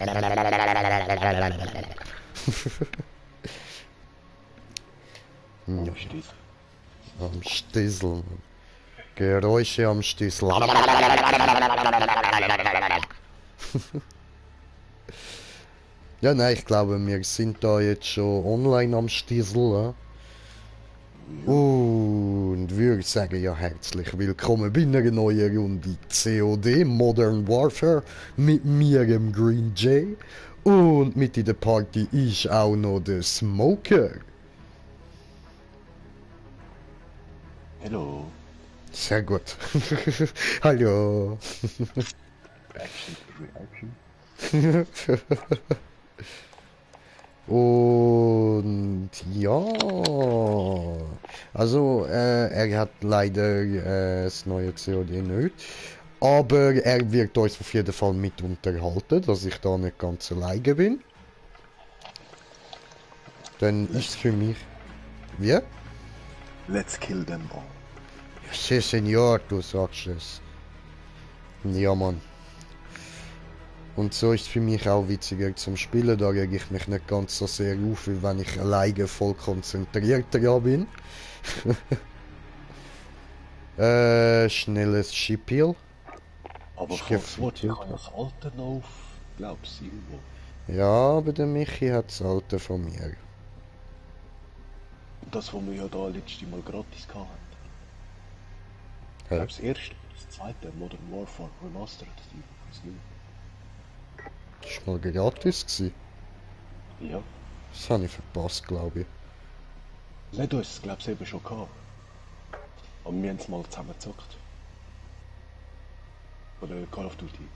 Am Stiesel. Am Stiesel. Geräusche am Stiesel. Ja, nein, ich glaube, wir sind da jetzt schon online am Stiesel. Ja? Und würde sagen, ja, herzlich willkommen bei einer neuen Runde COD Modern Warfare mit mir, dem Green Jay. Und mit in der Party ist auch noch der Smoker. Hallo. Sehr gut. Hallo. Action, Reaction. Und ja, also er hat leider das neue COD nicht, aber er wird uns auf jeden Fall mit unterhalten, dass ich da nicht ganz alleine bin. Dann ist es für mich... Wie? Let's kill them all. Sí, Senor, du sagst es. Ja, Mann. Und so ist es für mich auch witziger zum Spielen, da reg ich mich nicht ganz so sehr auf, wie wenn ich alleine voll konzentriert dran bin. Schnelles Shipheal. Aber Ich von geb- SWAT, ich habe das alte noch auf, glaub's, irgendwo. Ja, aber der Michi hat das alte von mir. Das, was wir ja da letztes Mal gratis hatten. Ich Hä? glaube, das erste, das zweite, Modern Warfare Remastered, das nicht. Das war mal gratis gewesen. Ja. Das habe ich verpasst, glaube ich. Nein, du hast es, glaube ich, eben schon gehabt. Aber wir haben es mal zusammen gezockt. Oder Call of Duty.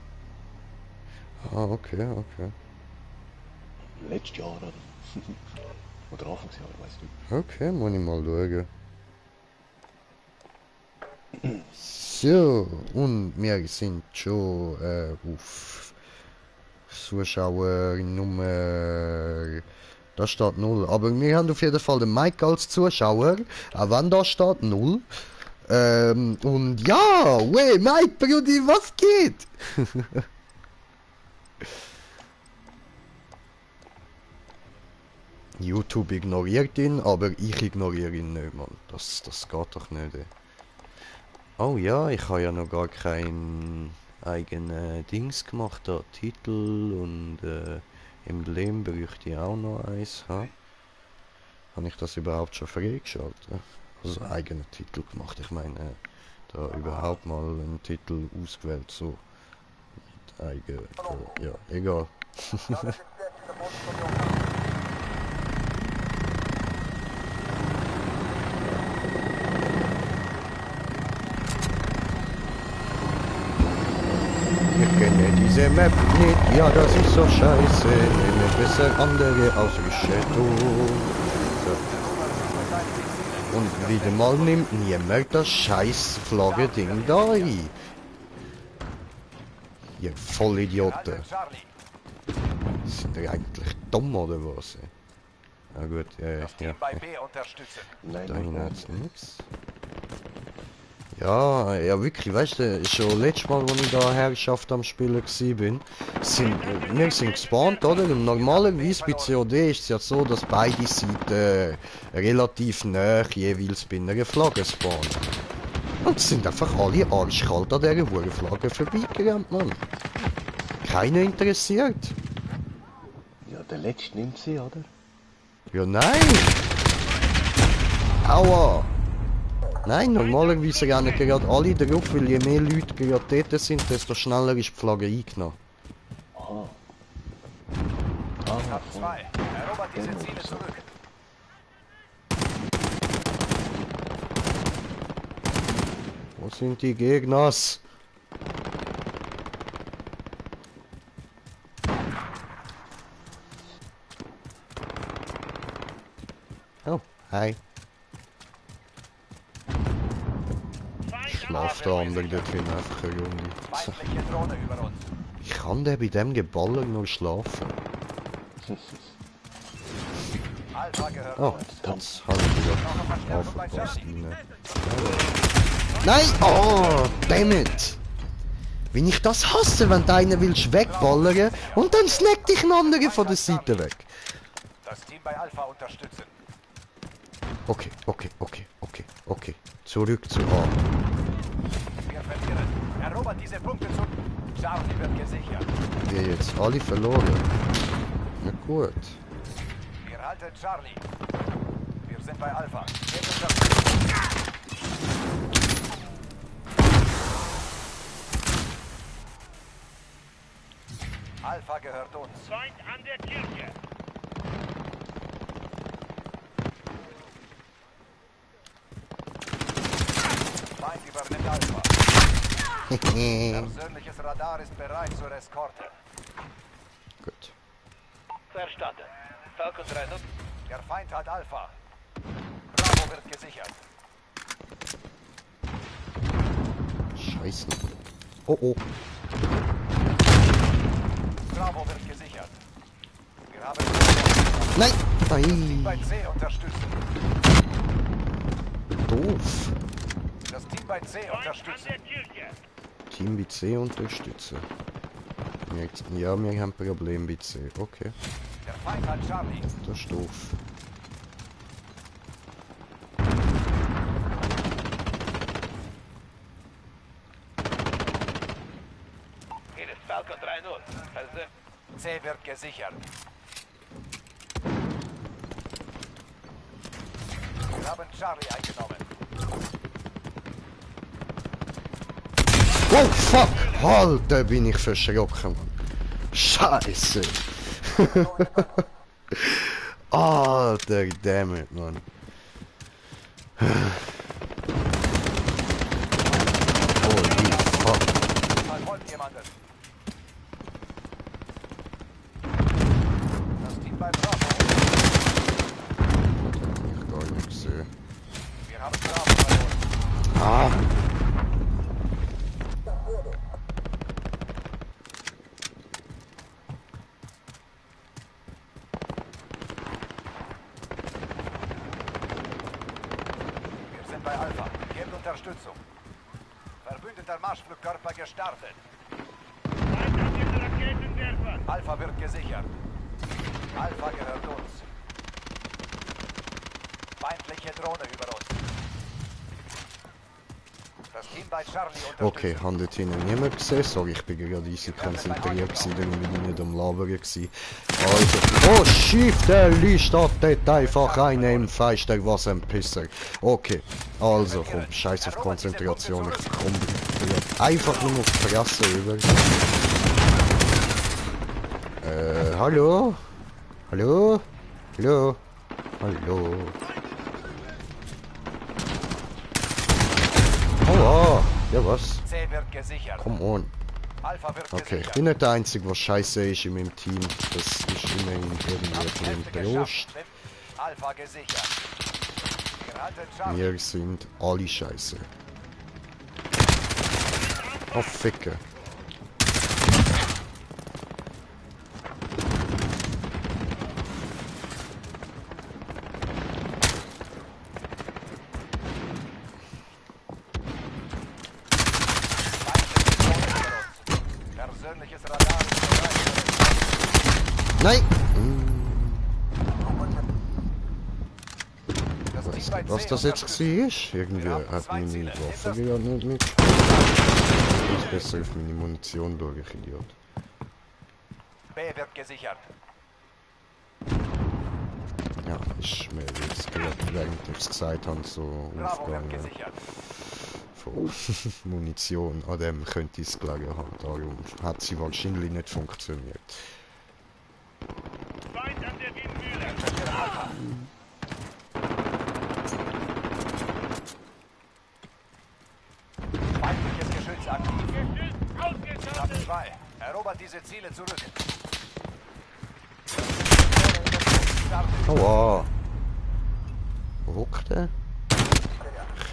Ah, okay, okay. Letztes Jahr, oder? Oder Anfangsjahr, weißt du. Okay, muss ich mal schauen. So, und wir sind schon auf Zuschauer Nummer... Da steht 0. Aber wir haben auf jeden Fall den Mike als Zuschauer, auch wenn da steht 0. Und ja, wey, Mike, Brudi, was geht? YouTube ignoriert ihn, aber ich ignoriere ihn nicht, Mann. Das geht doch nicht. Oh ja, ich habe ja noch gar kein eigenen Dings gemacht, da Titel und Emblem bräuchte ich auch noch eins haben. Habe ich das überhaupt schon freigeschaltet? Also eigenen Titel gemacht, ich meine, da überhaupt mal einen Titel ausgewählt, so mit eigen, ja, egal. Ich kenne diese Map nicht, ja das ist so scheiße, nehme besser andere aus Richeto. So. Und wieder mal nimmt niemand das scheiß Flagge-Ding da ein. Ihr Vollidioten. Sind ihr eigentlich dumm oder was? Na gut, ja. Nein, Da nein, hinten nein. hat's nichts. Ja, wirklich, weißt du, schon letztes Mal, als ich da Herrschaft am Spielen war, wir sind gespawnt, oder? Und normalerweise bei COD ist es ja so, dass beide Seiten relativ nah jeweils bei einer Flagge spawnen. Und es sind einfach alle arschkalt an dieser Flagge vorbeigerannt, Mann. Keiner interessiert. Ja, der letzte nimmt sie, oder? Ja, nein! Aua! Nein, normalerweise rennen gerade alle drauf, weil je mehr Leute gerade dort sind, desto schneller ist die Flagge eingenommen. Aha. Kap 2. Erobert diese Ziele zurück. Wo sind die Gegners? Oh, hi. Schlaft der andere dort hinten einfach eine Runde. Feindliche Drohne über uns. Wie kann der bei dem Geballer nur schlafen? Alpha gehört Oh, uns. das habe ich wieder Noch Verstärkung bei aufgepasst. Charlie. Nein! Oh, damn it! Wenn ich das hasse, wenn der eine willst wegballern und dann snackt dich ein anderer von der Seite weg. Das Team bei Alpha unterstützen. Okay. Zurück zu A. Wir verlieren. Erobert diese Punkte zu. Charlie wird gesichert. Wir jetzt alle verloren. Na gut. Wir halten Charlie. Wir sind bei Alpha. Gebt Unterstützung. Alpha gehört uns. Feind an der Kirche. Feind übernimmt Alpha. Persönliches Radar ist bereit zur Eskorte. Gut. Verstanden. Falcon 3 nutzt. Der Feind hat Alpha. Bravo wird gesichert. Scheiße. Oh. Bravo wird gesichert. Wir haben Nein! bei Nein! C unterstützen. Doof. Das Team bei C Feind an unterstützen. der Kirche. Team bei C unterstützen. Ja, wir haben ein Problem bei C. Okay, Der Feind hat Charlie. das ist doof. Hier ist Falcon 3-0. Also, C wird gesichert. Wir haben Charlie eingenommen. Oh fuck! Alter, bin ich verschrocken, Mann. Scheiße! Alter, dammit, Mann. Holy fuck. Verfolgt jemanden. Das Team bei Bravo. Ich gar nicht gesehen. Wir haben Bravo verloren. Ah! Wir sind bei Alpha. Gebt Unterstützung. Verbündeter Marschflugkörper gestartet. Feind an den Raketenwerfer. Alpha wird gesichert. Alpha gehört uns. Feindliche Drohne über uns. Das Team bei Charlie unterstützt. Okay, haben dort hinten niemand gesehen. Sorry, ich bin gerade easy konzentriert gewesen, dann bin ich nicht am Labern gewesen. Also, oh shit, der liest dort einfach rein im Feister, was ein Pisser. Okay, also komm, scheiß auf Konzentration, ich komm einfach nur auf die Fresse über. Hallo? Hallo? Hallo? Hallo? Oh, ja was? C wird gesichert. Come on. Alpha wird Okay, ich gesichert. bin nicht der Einzige, was scheiße ist in meinem Team. Das ist immerhin irgendwie ein Hälfte bisschen Trost. geschafft. Alpha gesichert. Wir halten Charlie. Wir sind alle scheiße. Oh, Ficke. Persönliches Radar ist bereit. Nein! Das Weiß Team bei nicht, was C das jetzt unterstützt. war. Irgendwie Wir haben hat zwei meine Ziele. Waffe Hinter- gerade nicht mit. Ich muss besser auf meine Munition schauen, ich Idiot. B wird gesichert. Ja, ist mir jetzt gerade, während ich es gesagt habe, so Bravo wird aufgegangen. gesichert. Von Munition an dem könnte es gelegen haben. Darum hat sie wahrscheinlich nicht funktioniert. Feind an der Windmühle. Feindliches Geschütz aktiv. Geschütz Platz ausgeschaltet. 2. Erobert diese Ziele zurück. Aua! Wo hockt der?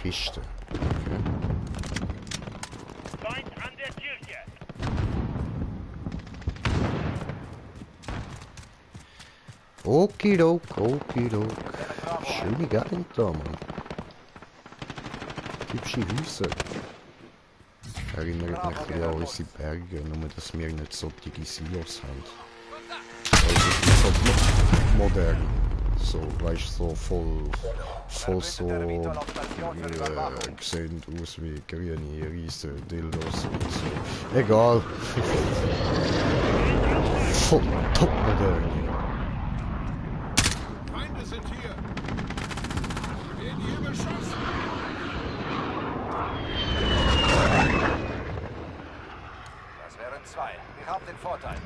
Kiste. Okay. Feind an der Kirche. Okidok, okidok. Schöne Gegend da, Mann. Hübsche Häuser. Erinnert mich ein bisschen an unsere Berge, nur dass wir nicht solche Silos haben. Also so modern. So, weißt du, so voll so sehen aus wie grüne riesen Dildos und so. Egal. Voll top modern. Feinde sind hier. Wir werden hier beschossen. Das wären 2. Wir haben den Vorteil.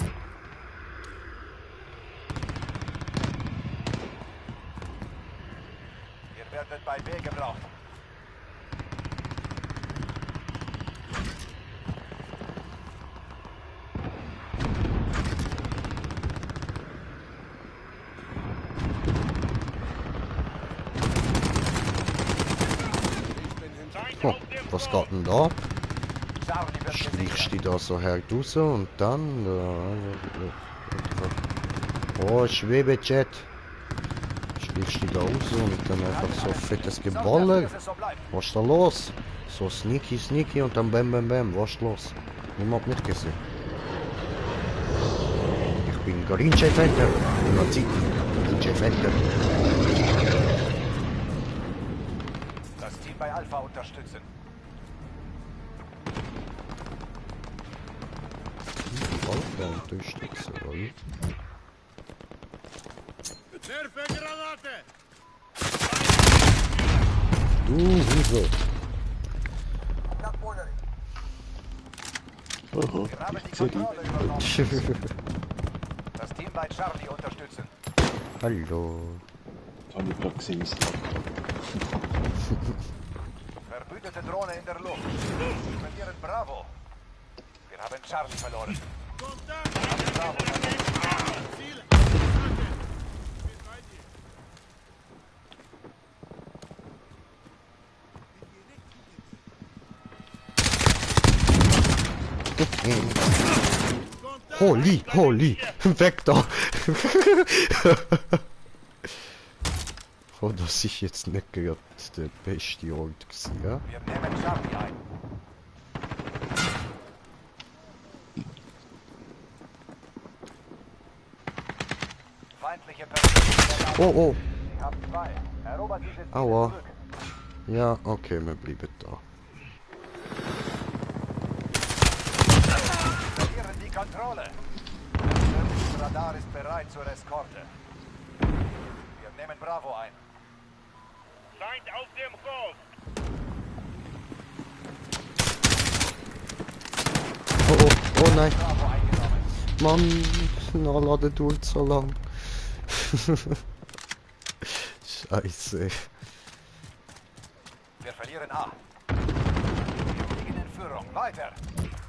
Wir werden bei B gebraucht. Oh, was geht denn da? Charlie wird Schleichst du da so her raus und dann... oh, Schwebejet. Schleichst du da raus und dann einfach so fettes Geballer. dass es so bleibt. Was ist da los? So sneaky und dann bam bam bam. Was ist los? Niemand nicht gesehen. Ich bin Green Defender. Green Defender. Das Team bei Alpha unterstützen. Alpha unterstützen, oder? Werfe Granate. Du Huse. Oho, Wir haben die ich sehe die. Kontrolle übernommen. Das Team bei Charlie unterstützen. Hallo. Das habe ich gerade gesehen. Verbündete Drohne in der Luft. Wir verlieren Bravo. Wir haben Charlie verloren. Kontakt. Bravo verloren. Ziel. Attacke. Ich bin bei dir. Holy, weg da! Oh, das ist jetzt nicht gerade der beste Ort gewesen, ja? Wir nehmen Charlie ein. Feindliche Personen. Oh, Sie haben 2. Erobert diese Ziele Aua. zurück. ja, okay, wir bleiben da. Wir verlieren die Kontrolle. Das Radar ist bereit zur Eskorte. Wir nehmen Bravo ein. Feind auf dem Hof. Oh nein, Bravo eingenommen. Mann, nachladen dauert so lang. Scheiße. Wir verlieren A. Wir liegen in Führung. Weiter.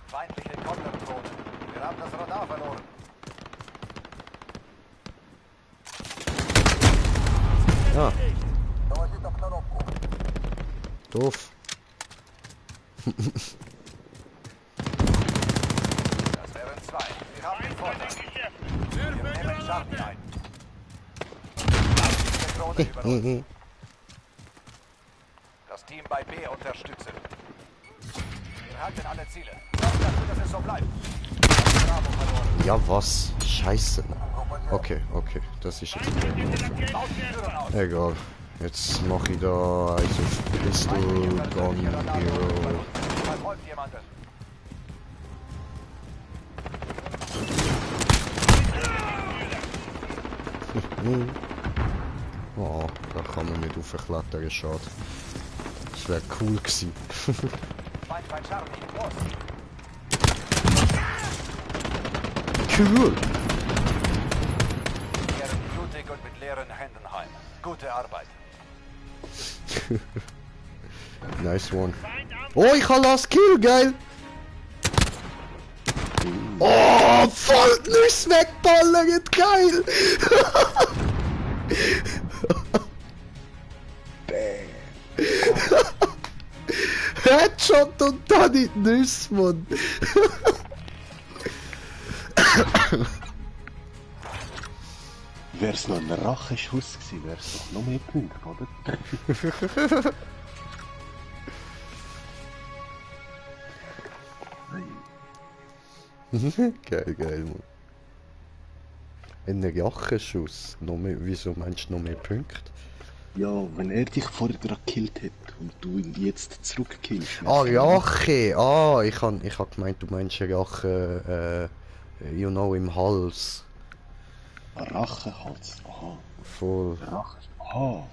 Feindliche Konterdrohnen. Wir haben das Radar verloren. Ah. Doof. Das wären 2. Wir haben den Vorteil. Wir Werfe nehmen Charlie Granate. ein. Feindliche Drohne über uns. Das Team bei B unterstützen. Wir halten alle Ziele. Sorgt dafür, dass es so bleibt. Bravo verloren. Ja, was? Scheiße. Okay, das ist jetzt blöd. Baut die Führung aus. Egal. Jetzt mach ich da also Pistol Gun Hero. Verfolgt jemanden. Oh, da kann man nicht aufklettern, schade. Das wäre cool gewesen. Feind bei Charlie. Los. Cool! Kehren blutig und mit leeren Händen heim. Gute Arbeit. Nice one. Oh, ich habe Last Kill, geil! Oh, voll Nüsse wegballert, geil! Headshot und dann in die Nüsse, Mann! Wär's noch ein Rachenschuss gewesen, wär's doch noch mehr Punkte, oder? Geil, geil, Mann. Ein Rachenschuss. Noch mehr, wieso meinst du noch mehr Punkte? Ja, wenn er dich vorher gerade gekillt hat und du ihn jetzt zurückkillst. Ah, Rache! Ah, ich hab gemeint, du meinst Rache, you know, im Hals. Rachenhals. Aha. Voll. Rache. Aha.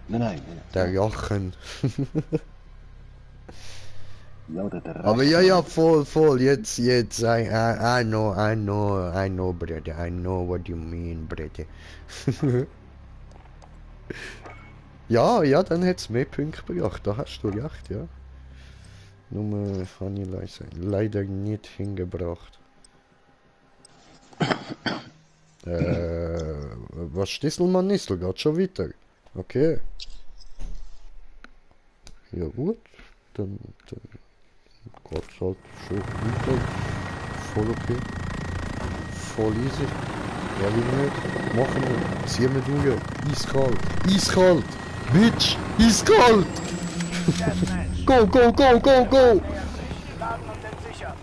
Nein. Der Rachen. Ja, der Rache. Aber ja, voll, jetzt, I know, brother, I know what you mean, brother. ja, dann hätt's mehr Punkte gebracht, da hast du recht, ja. Nur habe ich leider nicht hingebracht. Was Stisselmann Nissel, geht schon weiter. Okay. Ja gut, dann geht's halt schon weiter. Voll okay. Voll easy. Ja, wie nicht. Machen wir. Ziehen wir durch. Eiskalt. Eiskalt! Bitch! Eiskalt! Go! Laden und den sicher.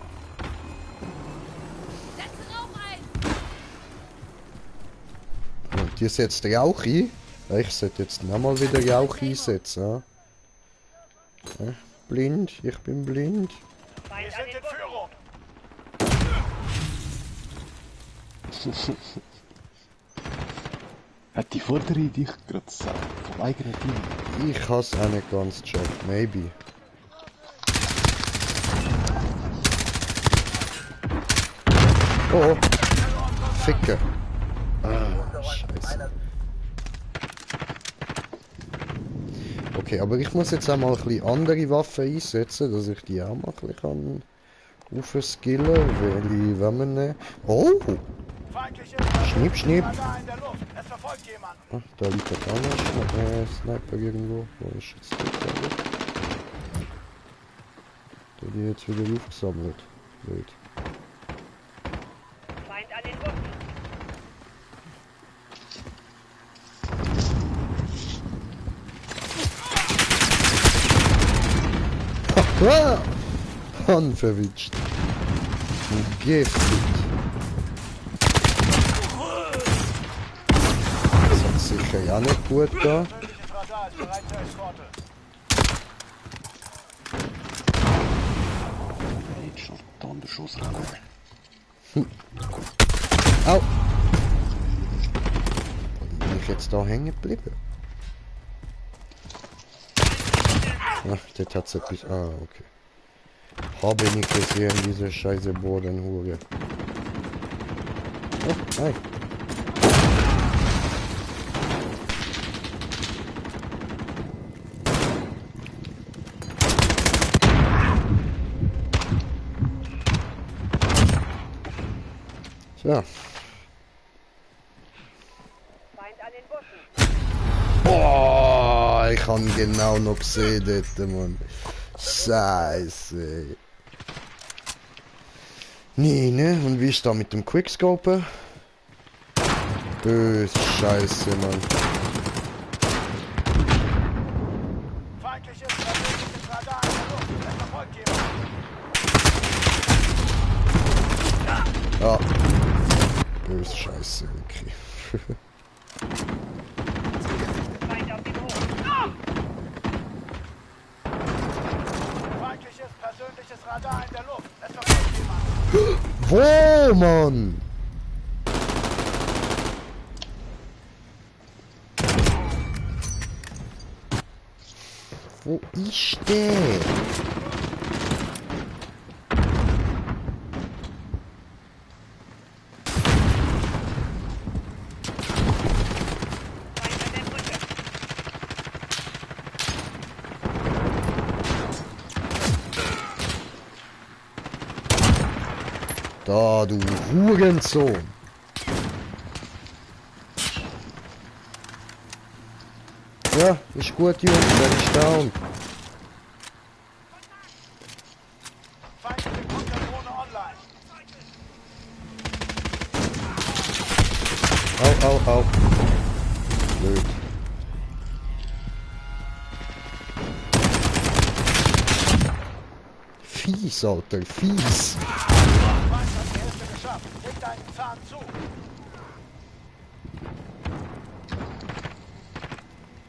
Und ihr setzt Rauch ein? Ja, ich sollte jetzt nochmal wieder Rauch einsetzen. Ja? Ja, blind, ich bin blind. Wir sind in Führung. Hat die Vordere dich gerade gesagt, vom eigenen Team? Ich hasse auch nicht ganz gecheckt, maybe. Oh, Ficker. Ah, scheiße. Okay, aber ich muss jetzt auch mal ein bisschen andere Waffen einsetzen, dass ich die auch mal ein bisschen aufskillen kann. Welche wollen wir nehmen? Oh! Schnipp, schnipp. Radar in der Luft. Es verfolgt jemand. Ah, da liegt auch noch Sniper irgendwo. Wo ist jetzt der Sniper? Der die jetzt wieder aufgesammelt. Blöd. Feind an den Bussen. Ah! Hand verwitscht. Und giftig. Das hat sicher ja nicht gut da. Tödliches Radar ist bereit zur Eskorte. Jetzt schon dann der Schuss rein. Au! Bin ich jetzt da hängen geblieben? Ach, das hat's etwas. Ah, okay. Habe ich nicht gesehen, diese scheiße Bodenhure. Oh, nein. So. Feind an den Bussen. Boah, ich habe ihn genau noch gesehen dort, Mann. Scheiße. Nee, ne? Und wie ist da mit dem Quickscopen? Böse Scheiße, Mann. Feindliches Radar in der Luft. Es verfolgt jemand. Ja. Böse Scheiße, okay. Feind auf dem Hof. Feindliches persönliches Radar in der Luft. Es verfolgt jemand. Wo, Mann? Wo ist der? Feind an der Brücke. Da, du Hurensohn. Ja, ist gut, Jungs, der ist down. Feindliche Konterdrohne online. Au. Blöd. Fies, Alter, fies. fahren zu.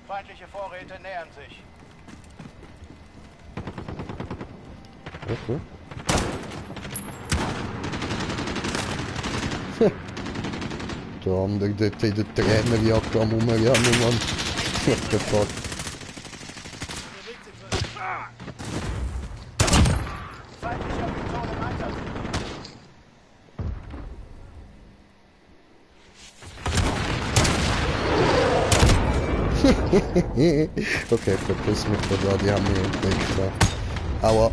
Feindliche Vorräte nähern sich. Okay. Der andere dort in der Trainerjacke am Rumrennen, Mann. What the fuck? Feindlicher Beton im Einsatz. Okay, verpiss mich von da, die haben mich entdeckt da. Aua.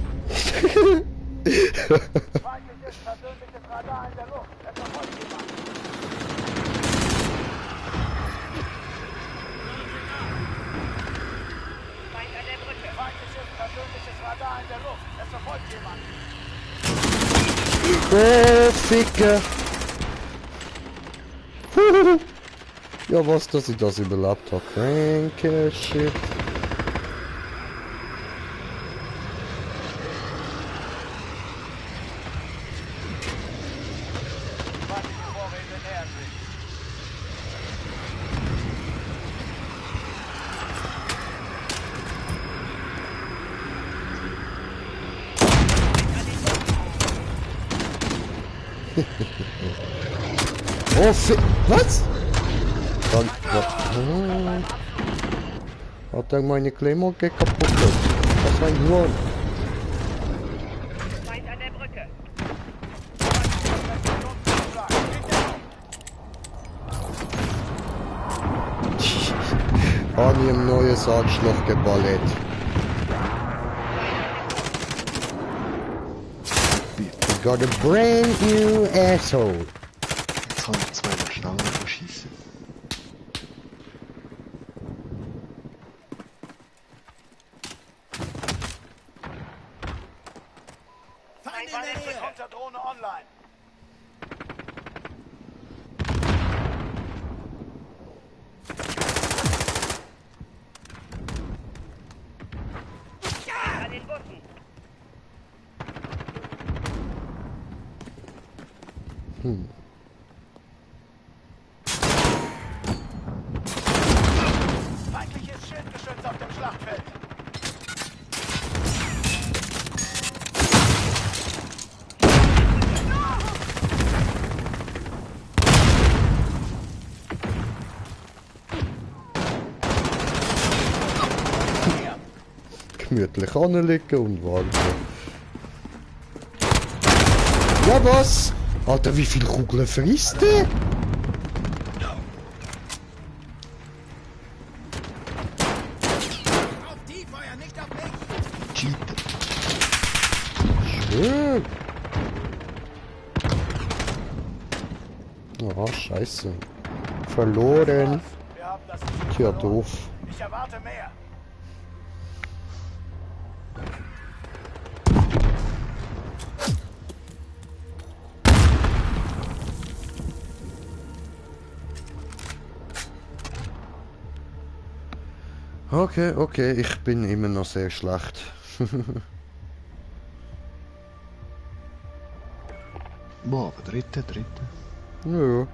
Feindliches persönliches Radar in der Luft. Es verfolgt jemand. Feind an der Brücke. Feindliches persönliches Radar in der Luft. Es verfolgt jemand. Oh, Ficke. Ja, was, dass ich das überlebt habe. Cranke Shit. Feindliche Vorräte nähern sich. Oh, was? Dann, hat er meine Claymore kaputt gemacht? Was ein Huhn. Feind an der Brücke. An ihm neues Arschloch geballert. You got a brand new asshole. Jetzt haben wir zwei Stangen verschießen. Feind in der Nähe. Konterdrohne online. An den Bussen. Feindliches Schildgeschütz auf dem Schlachtfeld. Gemütlich anlegen und warten. Ja, was? Alter, wie viel Kugeln frisst der? Auf die Feuer, nicht auf mich! Cheater. Schön. Oh, scheiße. Verloren. Wir haben das Tja, doof. Ich erwarte mehr. Okay, okay, ich bin immer noch sehr schlecht. Boah, aber dritte. Ja.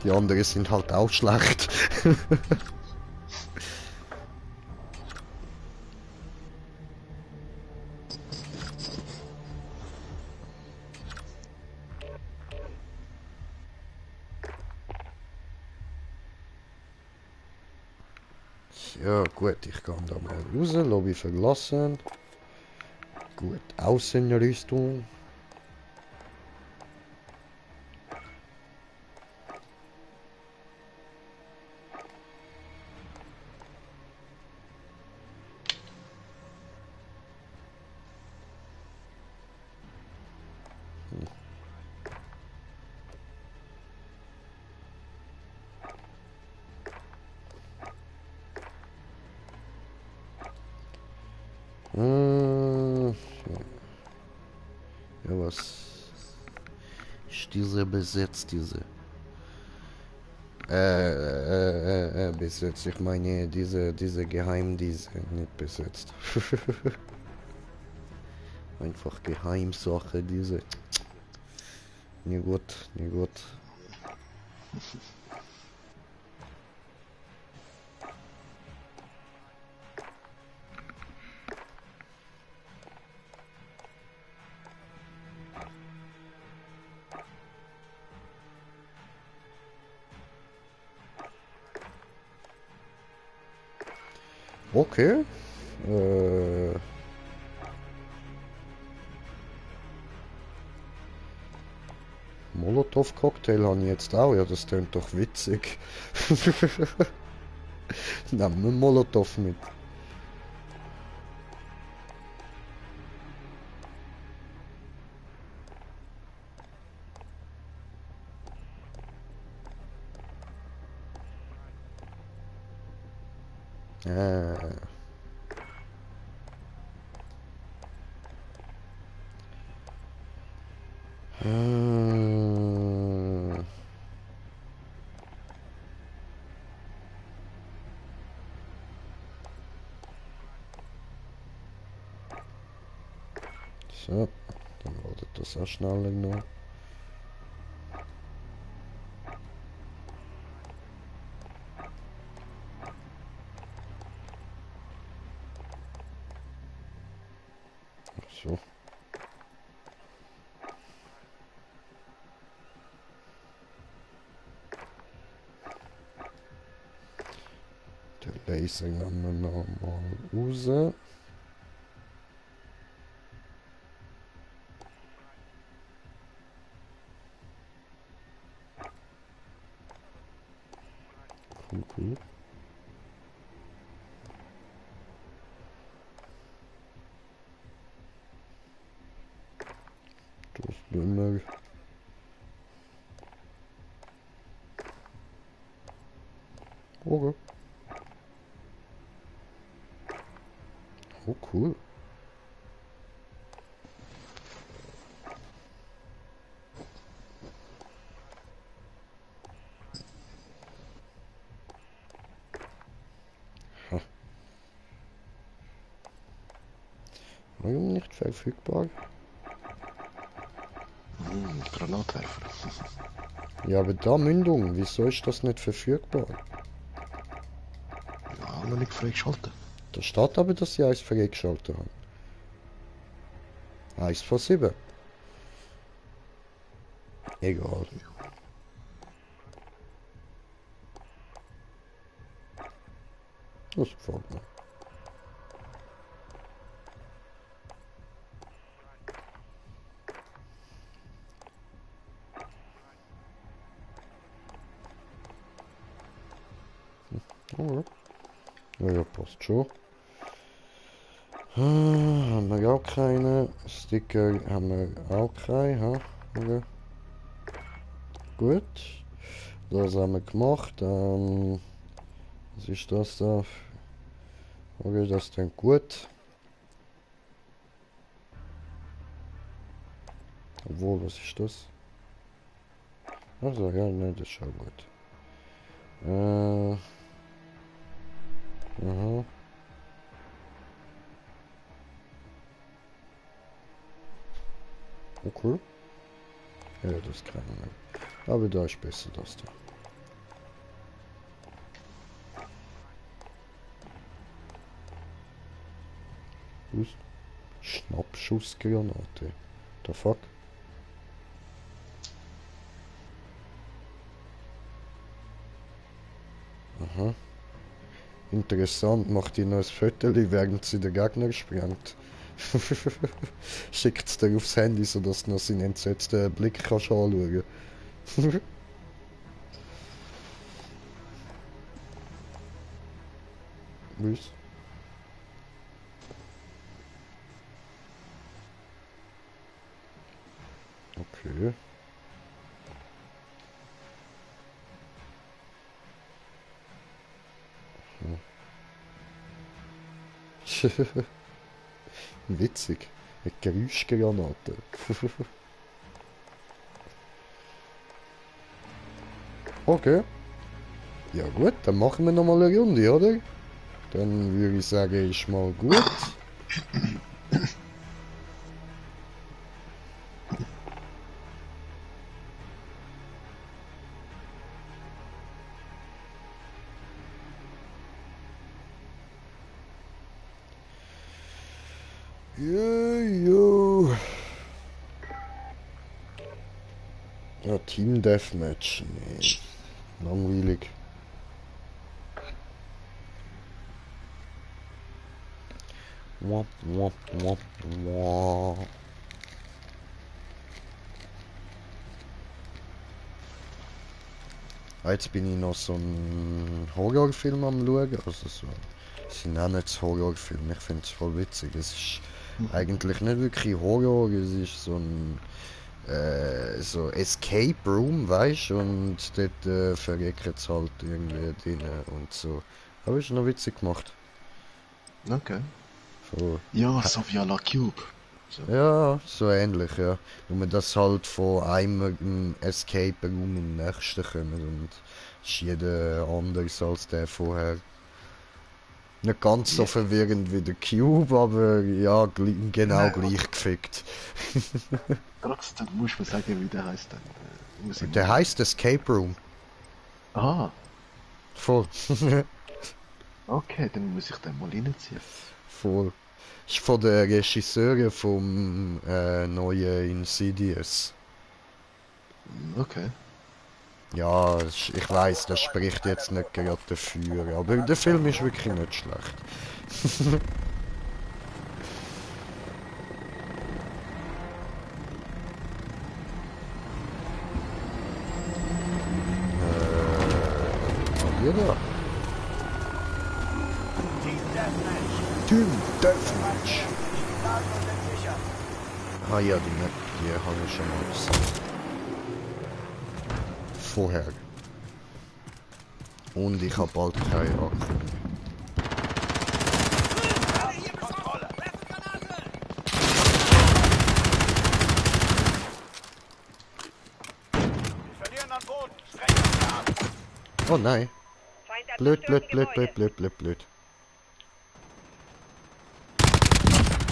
Die anderen sind halt auch schlecht. Ja gut, ich kann da mal raus, Lobby verlassen. Gut, Außenrüstung. Ja, was ist diese besetzt, diese? Besetzt, ich meine diese diese nicht besetzt. Einfach Geheimsache, diese. Nie gut, nie gut. Okay. Molotow-Cocktail habe ich jetzt auch. Ja, das klingt doch witzig. Nehmen wir Molotow mit. So, dann wartet das auch schneller noch. So. Der Laser nehmen wir noch mal raus. Cool. Das bin wir. Okay. Oh, cool. Warum nicht verfügbar? Granatwerfer. Ja, aber da Mündung, wieso ist das nicht verfügbar? Ja, noch nicht freigeschaltet. Da steht aber, dass sie eins freigeschaltet haben. 1 von 7. Egal. Das gefällt mir. Oh, ja, ja, passt schon. Haben wir auch keine. Sticker haben wir auch keine. Ha? Okay. Gut. Das haben wir gemacht. Was ist das da? Okay, das klingt gut. Obwohl, was ist das? Also, ja, ne, das ist schon gut. Aha. Okay. Ja, das kann ich nicht. Aber da ist besser das da. Was? Schnappschussgranate. The fuck? Aha. Interessant, macht ihr noch ein Foto, während sie den Gegner sprengt. Schickt es dir aufs Handy, sodass du noch seinen entsetzten Blick kannst anschauen. Was? Okay. Witzig. Eine Geräuschgranate. Okay. Ja gut, dann machen wir noch mal eine Runde, oder? Dann würde ich sagen, ist mal gut. Jo. Ja, Team Deathmatch. Nee. Langweilig. Wop, wop, wop, wop. Jetzt bin ich noch so einen Horrorfilm am schauen. Also so, sie nennen es Horrorfilm. Ich finde es voll witzig. Es ist eigentlich nicht wirklich Horror, es ist so ein so Escape Room, weißt du? Und dort verrecken sie halt irgendwie drinnen und so. Aber ist noch witzig gemacht. Okay. So. Ja, so wie à la Cube. So. Ja, so ähnlich, ja. Nur dass halt von einem Escape Room in den nächsten kommen und ist jeder anders als der vorher. Nicht ganz so verwirrend wie der Cube, aber ja, genau gleich gefickt. Trotzdem musst du mir sagen, wie der heißt dann. Muss ich Der mal- heißt Escape Room. Ah, Voll. okay, dann muss ich den mal reinziehen. Voll. Ist von der Regisseurin vom neuen Insidious. Okay. Ja, ich weiß, das spricht jetzt nicht gerade dafür, aber der Film ist wirklich nicht schlecht. Ja. Team Deathmatch. Team Deathmatch. Die Daten sind sicher. Ah ja, die habe ich schon mal gesehen. Vorher. Und ich habe bald keine Akku mehr. Kontrolle. Wir verlieren an Boden. Strecke ab. Oh nein. Feind am Blöd, blöd, zerstörten blöd, Gebäude. blöd, blöd, blöd.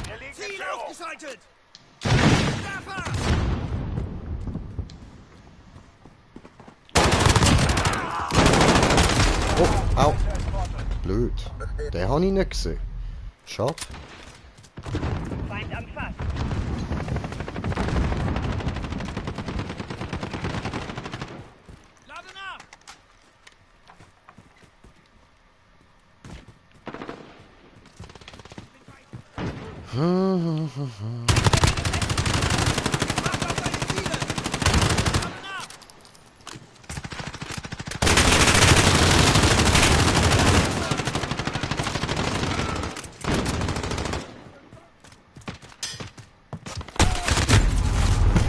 Wir liegen in Führung. Ausgeschaltet! Oh, au. Blöd. Den habe ich nicht gesehen. Schade. Feind am Fass. Lade nach! Macht auf deine Ziele! Lade nach!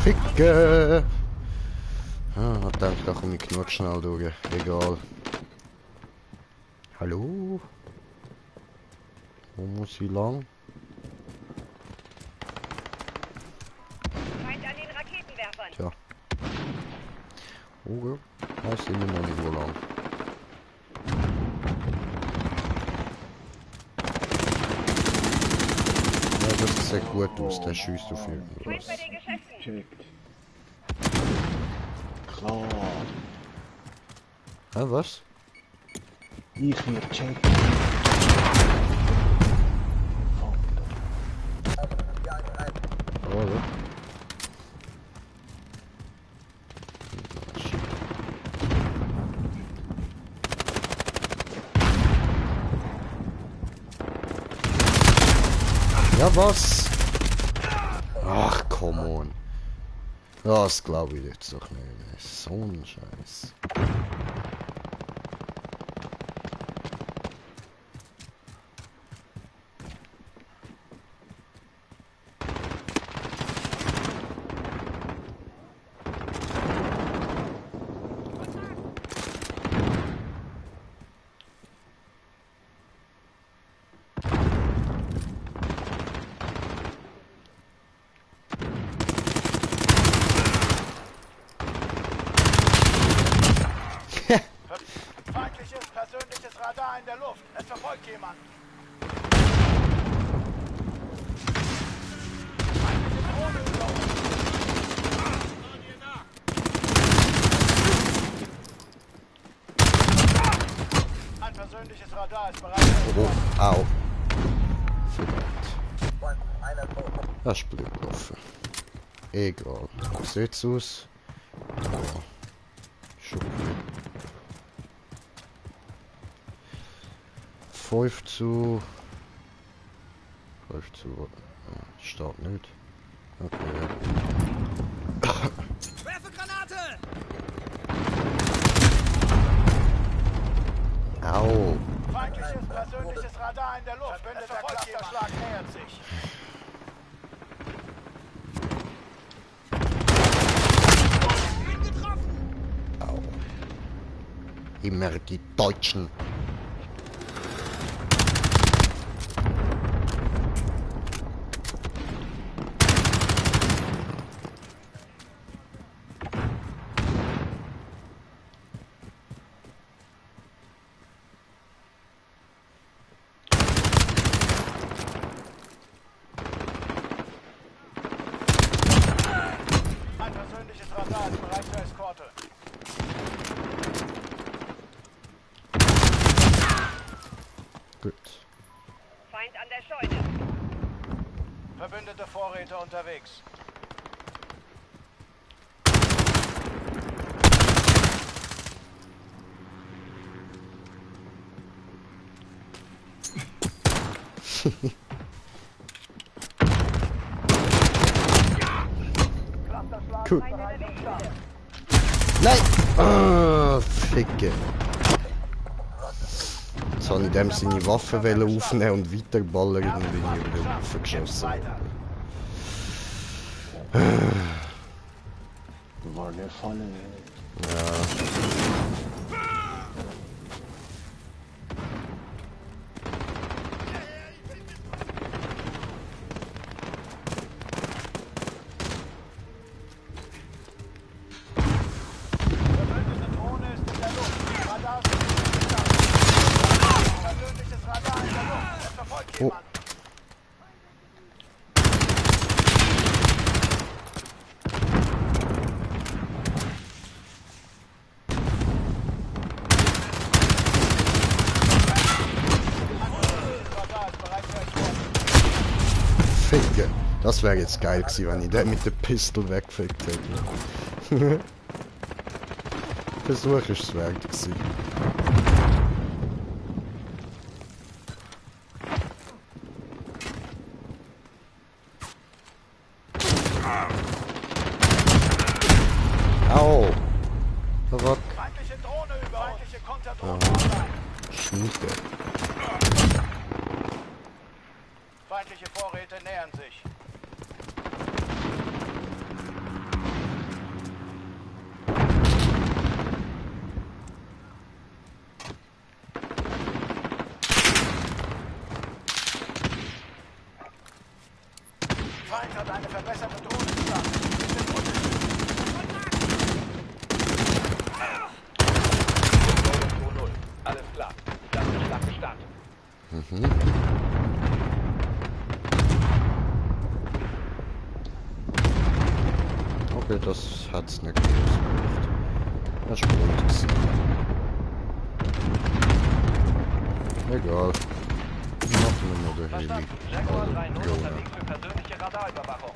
Ficke! Ah, ich denke, da komme ich genug schnell durch. Egal. Hallo? Wo muss ich lang? Feind an den Raketenwerfern. Tja. Okay. Weiß immer noch nicht wo lang. Ja, das sieht gut aus, der schießt auf Feind irgendwas. bei den Geschäften. Checkt. Klar. Hä, was? Ich hier checken. Oder? Ja, was? Ach, come on. Das glaube ich jetzt doch nicht. So ein Scheiß. Feindliches persönliches Radar in der Luft. Es verfolgt jemand. Feindliche Drohne über uns. Ein persönliches Radar ist bereit. Oh, au. Verdammt. Das ist blöd gelaufen. Egal. Wie sieht's aus? Ja. Schon gut. 5 zu... Steht nicht. Okay. Werfe Granate! Au. Feindliches persönliches Radar in der Luft. Verbündeter Clusterschlag nähert sich. Au. Immer die Deutschen. Ein persönliches Radar ist bereit zur Eskorte. Gut. Feind an der Scheune. Verbündete Vorräte unterwegs. Cool. Feind an der Luftwaffe. Nein! Ah, Ficke. Jetzt habe ich dem seine Waffe aufnehmen und weiterballern und bin ich über die Waffe geschossen. War nicht fallen. Verbündete Drohne ist in der Luft. Radar ist persönliches Radar in der Luft. Es verfolgt jemand. Radar ist bereit zur Eskorte. Ficke. Das wäre jetzt geil gewesen, wenn ich den mit der Pistole weggefickt hätte. Versuch ist es wert gewesen. Au! Rock. Feindliche Drohne über uns. Feindliche Konterdrohne online. Schnieke. Feindliche Vorräte nähern sich. Feind hat eine verbesserte Drohne gestartet. Wir sind unten. 2-0. Alles klar. Schlag gestartet. Okay, das hat's nicht groß gemacht. Das ist blöd gewesen. Egal. Machen wir mal den Heli. Verstanden. Jaguar 3-0 Drohne. unterwegs für persönliche Radarüberwachung.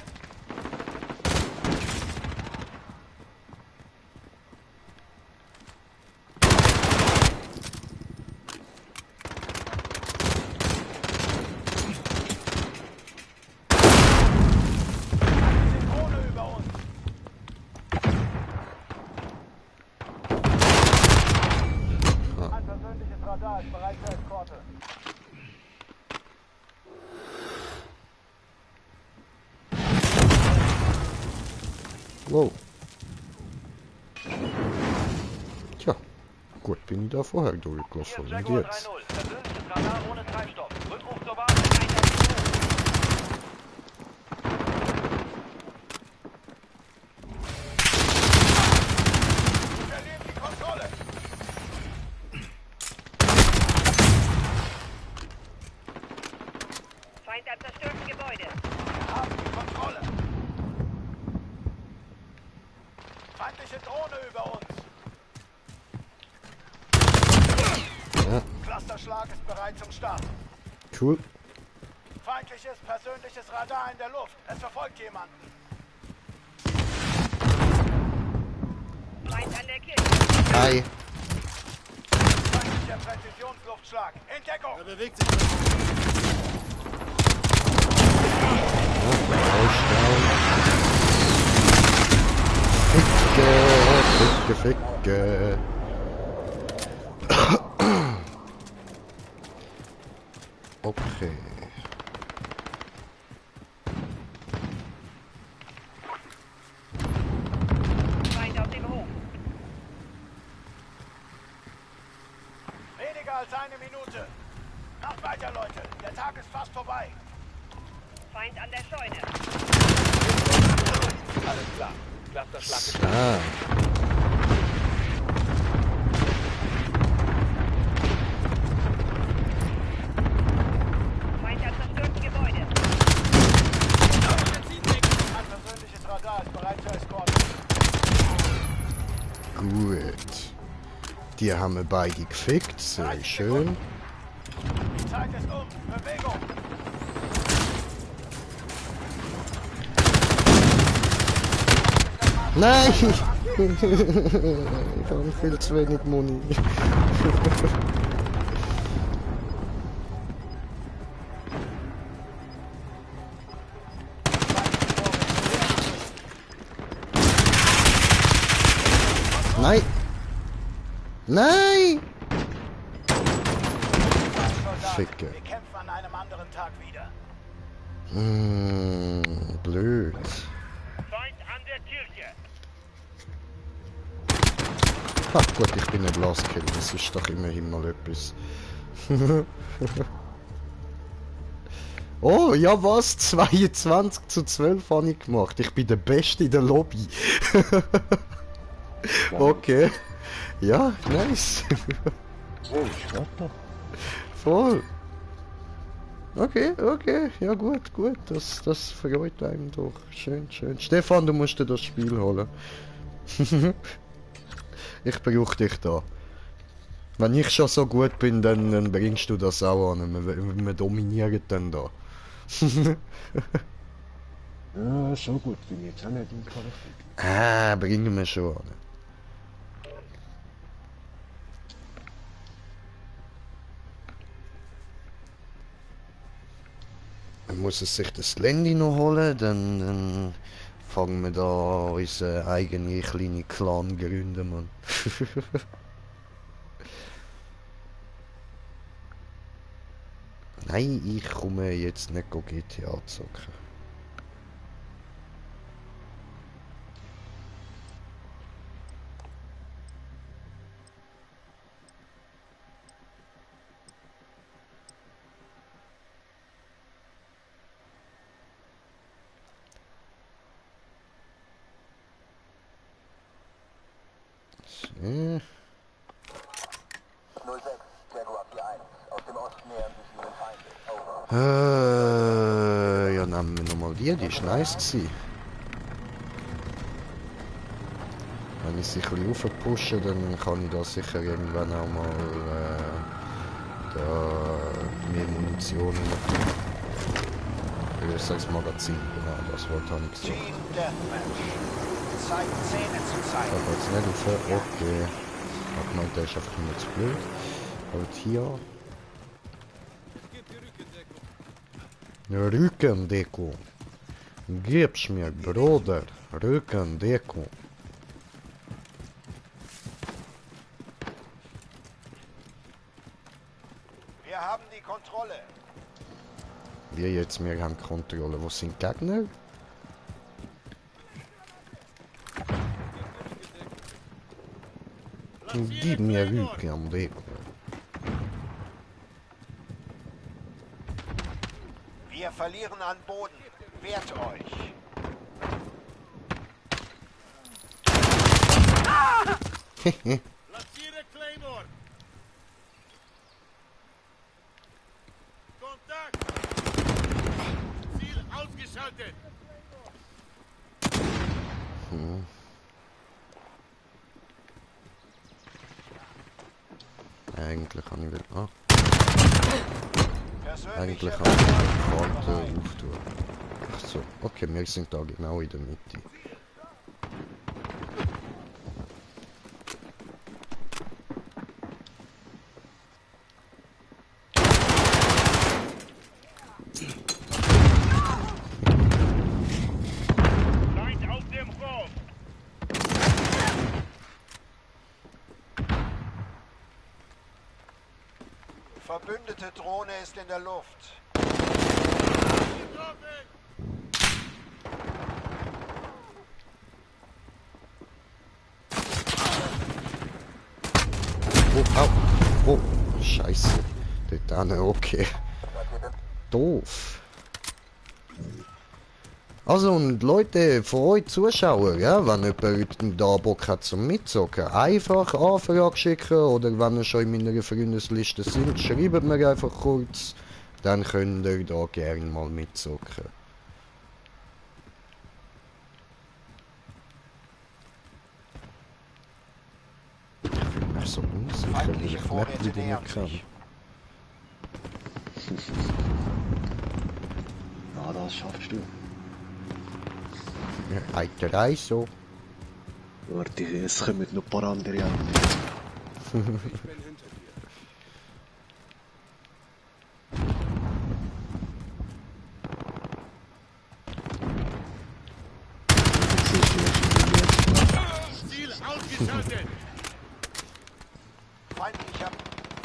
Feindliche Drohne über uns. Ein persönliches Radar ist bereit zur Eskorte. Wow. Tja, gut bin ich da vorher durchgelaufen. Hier Und Jaguar jetzt? 3-0. Persönliches Radar ohne Treibstoff. Rückruf zur Basis. Wir verlieren die Kontrolle. Feind am zerstörten Gebäude. Wir haben die Kontrolle. Feindliche Drohne über uns. Ja, Clusterschlag ist bereit zum Start. cool. Feindliches persönliches Radar in der Luft. Es verfolgt jemanden. Feind an der Kirche. Hi. Feindlicher Präzisionsluftschlag. In Deckung. Er bewegt sich. Ficke, ficke, ficke. Okay. Feind auf dem Hof. Weniger als eine Minute. Macht weiter, Leute. Der Tag ist fast vorbei. Feind an der Scheune. Alles klar. Clusterschlag ist Ah. Feind am zerstörten Gebäude. Ein persönliches Radar ist bereit zur Eskorte. Gut. Die haben wir beide gefickt. Sehr schön. Die Zeit ist um. Bewegung. Nein! Ich habe viel zu wenig Muni. Nein! Nein! Ficke. Wir kämpfen an einem anderen Tag wieder. Blöd. Feind an der Kirche. Ach gut, ich bin ein Glaskill, das ist doch immerhin mal etwas. Oh, ja was? 22:12 habe ich gemacht. Ich bin der Beste in der Lobby. Okay. Ja, nice. So, steht doch. Voll. Okay, okay. Ja gut, gut. Das freut einem doch. Schön, schön. Stefan, du musst dir das Spiel holen. Ich brauche dich da. Wenn ich schon so gut bin, dann bringst du das auch an. Wir dominieren dann da. Ja, so gut bin ich jetzt auch nicht in Qualität. Ah, bringen wir schon an. Man muss es sich das Gelände noch holen, dann fangen wir da unsere eigene kleine Clan gründen, Mann. Nein, ich komme jetzt nicht GTA zocken. So. 06, Jaguar 41. Aus dem Osten nähern sich Ihnen Feinde. Over. Ja, nehmen wir nochmal die ist nice gewesen. Wenn ich sie ein bisschen raufpushe, dann kann ich da sicher irgendwann auch mal da mehr Munition für das Magazin, genau, das wollte ich nicht Team gesagt. Deathmatch. Zeit, Zähne zu zeigen. Aber jetzt nicht auf, okay. Ich hab gemeint, der ist einfach nur zu blöd. Halt hier. Rückendeko. Gib's mir, Bruder. Rückendeko. Wir haben die Kontrolle. Wir jetzt, wir haben Kontrolle. Wo sind die Gegner? Gib mir Rückendeko. Wir verlieren an Boden. Wehrt euch. Platziere Claymore. Kontakt. Ziel ausgeschaltet. Eigentlich kann ich will. Ah. eigentlich an der Karte auftun. Ach so, okay, wir sind da genau in der Mitte. Feind auf dem Hof! Verbündete Drohne ist in der Luft. Oh, au, oh, scheiße. Dort hin, okay. Doof. Also und Leute, von euch Zuschauer, ja, wenn jemand da Bock hat zum Mitzocken, einfach Anfrage schicken oder wenn ihr schon in meiner Freundesliste sind, schreibt mir einfach kurz, dann könnt ihr da gerne mal mitzocken. Ich fühle mich so unsicher, weil Feindliche ich Vorräte Map wieder nähern nicht kann. sich. Ja, das schaffst du. Ja, Eiterei so. Warte, es kommen noch ein paar andere an. Ich bin hinter dir. Ziel ausgeschaltet!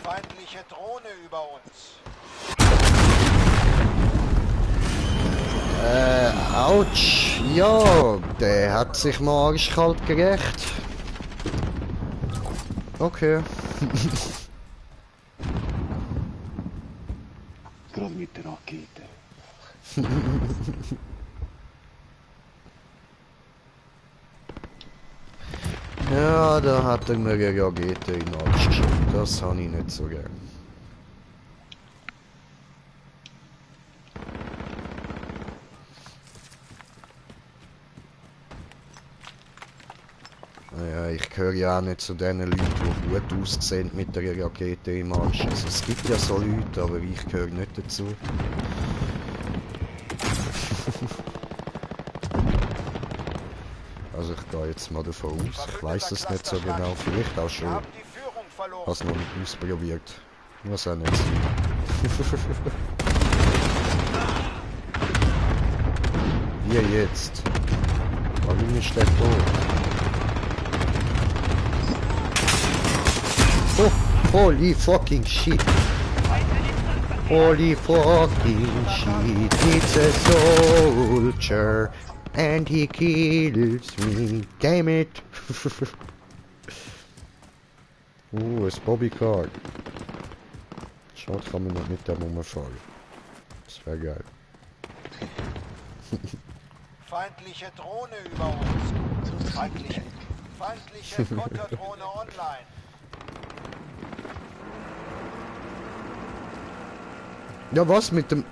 Feindliche Drohne über uns. Autsch. Ja, der hat sich mal arschkalt gerecht. Okay. Gerade mit der Rakete. Ja, da hat er mir eine Rakete in den Arsch geschoben. Das habe ich nicht so gern. Naja, ich gehöre ja auch nicht zu den Leuten, die gut aussehen mit der Rakete im Arsch. Also, es gibt ja so Leute, aber ich gehöre nicht dazu. Also ich gehe jetzt mal davon aus, ich weiß es nicht so genau, vielleicht auch Wir schon. haben die Führung verloren. Hast noch nicht ausprobiert. Muss auch nicht sein. Wie jetzt? Warum ist der tot? Oh, holy fucking shit! Holy fucking shit! It's a soldier and he kills me. Damn it! ein Bobbycar. Schade, kann man nicht mit dem rumfahren. Das wäre geil. Feindliche Drohne über uns. Feindliche Konterdrohne online. Ja, was mit dem...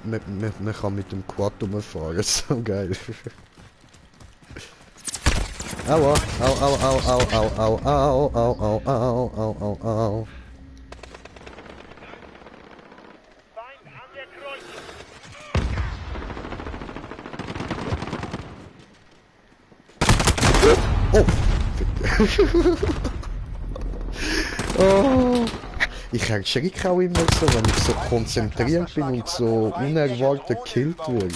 Man kann mit dem Quad rumfahren, das ist so geil. Aua, au, au, au, au, au, au, au, au, au, au, au, au, au. Feind an der Kreuzung! Oh! Oh! Ich erschrecke auch immer so, wenn ich so konzentriert bin und so unerwartet gekillt werde.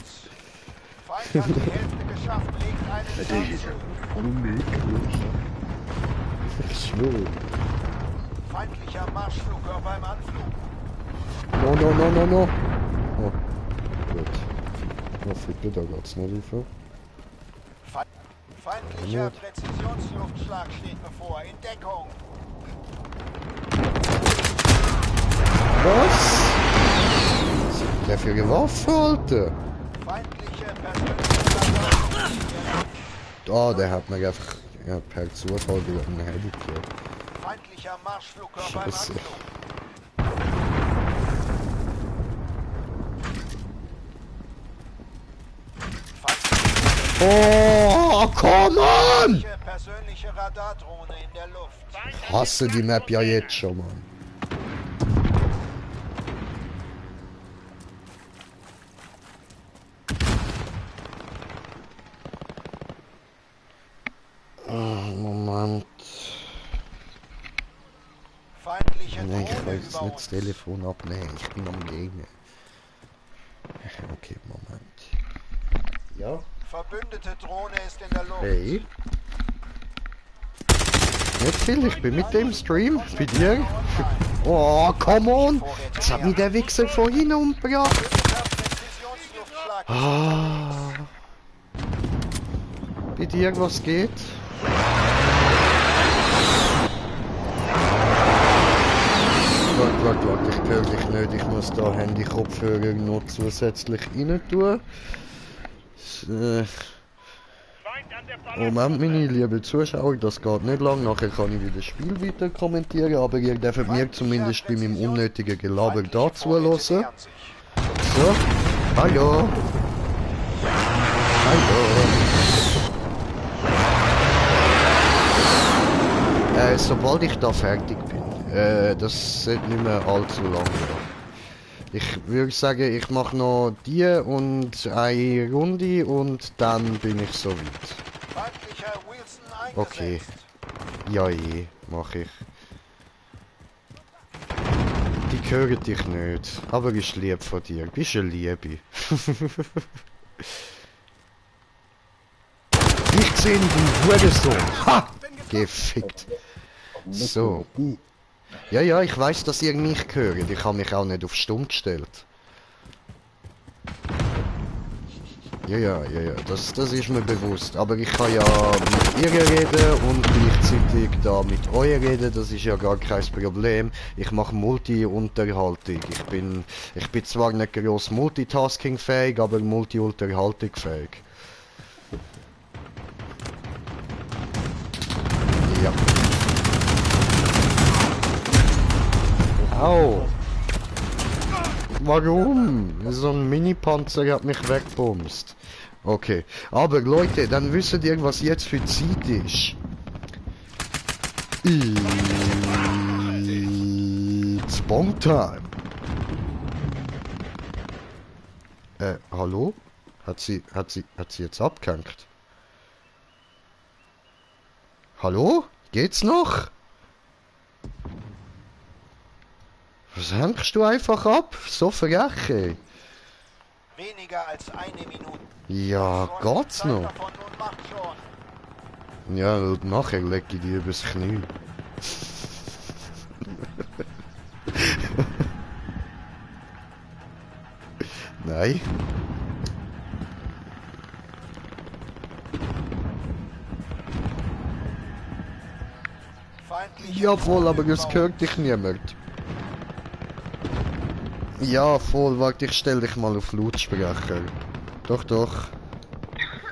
Feind hat die Hälfte geschafft, legt einen Das Schaden ist zu. unmöglich. Ich schwöre. Feindlicher Marschflugkörper im Anflug. No, no, no, no, no. Oh, gut. Oh, Fitte, da geht's nicht rauf. Feindlicher Präzisionsluftschlag steht bevor. In Deckung. Was? Was hat der für eine Waffe, Alter? Feindliche persönliche Oh, der hat mir einfach ja, per Zufall wieder einen Head gekriegt. Feindlicher Marschflugkörper im Scheiße. Anflug. Oh, come on! Persönliche Radardrohne in der Luft. Ich hasse die Map ja jetzt schon, Mann. Feindliche Nein, ich Drohne kann jetzt über nicht das uns. Telefon abnehmen. Ich bin am Gehen. Okay, Moment. Ja? Verbündete Drohne ist in der Luft. Hey? Nicht viel, ich bin mit dem Stream. Bei dir? Oh, come on! Jetzt hat mich der Wichser vorhin umgebracht. Verbündeter Präzisionsluftschlag. Ah. Bei dir, was geht? Warte, ich höre dich nicht. Ich muss da Handy-Kopfhörer noch zusätzlich rein tun. Moment, meine lieben Zuschauer, das geht nicht lang. Nachher kann ich wieder das Spiel weiter kommentieren, aber ihr dürft mir zumindest bei meinem unnötigen Gelaber da zuhören. So, hallo. Sobald ich da fertig bin, das sollte nicht mehr allzu lang gehen. Ich würde sagen, ich mache noch die und eine Runde und dann bin ich soweit. Feindlicher Wilson eingesetzt. Okay. Ja, mach ich. Die hören dich nicht, aber ist lieb von dir. Bist eine Liebe. Ich sehe den Hurensohn. Ha! Gefickt. So. Ja, ich weiß, dass ihr mich hört. Ich habe mich auch nicht auf stumm gestellt. Ja, das ist mir bewusst. Aber ich kann ja mit ihr reden und gleichzeitig da mit euch reden. Das ist ja gar kein Problem. Ich mache Multi-Unterhaltung. Ich bin zwar nicht gross Multitasking-fähig, aber Multi-Unterhaltung-fähig. Ja. Au! Warum? So ein Mini-Panzer hat mich wegbumst. Okay. Aber Leute, dann wisst ihr, was jetzt für Zeit ist. It's Bomb Time. Hallo? Hat sie jetzt abgehängt? Hallo? Geht's noch? Was hängst du einfach ab? So frech, ey. Weniger als eine Minute. Ja, geht's Zeit noch? davon, nun macht schon. Ja, und nachher leg ich die übers Knie. Nein. Feindliche Jawohl, aber Drohne es über hört dich niemand. Ja, voll, warte, ich stell dich mal auf Lautsprecher. Doch. uns.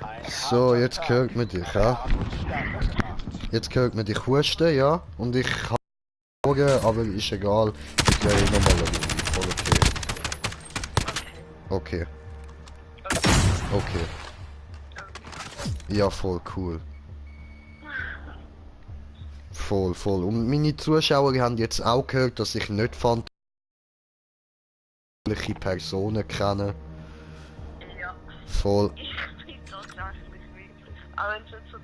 Ein So, harter jetzt Tag. hört man dich, ja? Hat uns stärker gemacht. Jetzt hört man dich husten, ja? Und ich habe Sorgen, aber ist egal. Ich gehe nochmal eine Runde. Voll okay. Okay. Ja, voll cool. Voll. Und meine Zuschauer haben jetzt auch gehört, dass ich nicht fand, welche Personen kennen. Ja, Voll. ich bin tatsächlich wirklich. Auch wenn es nicht so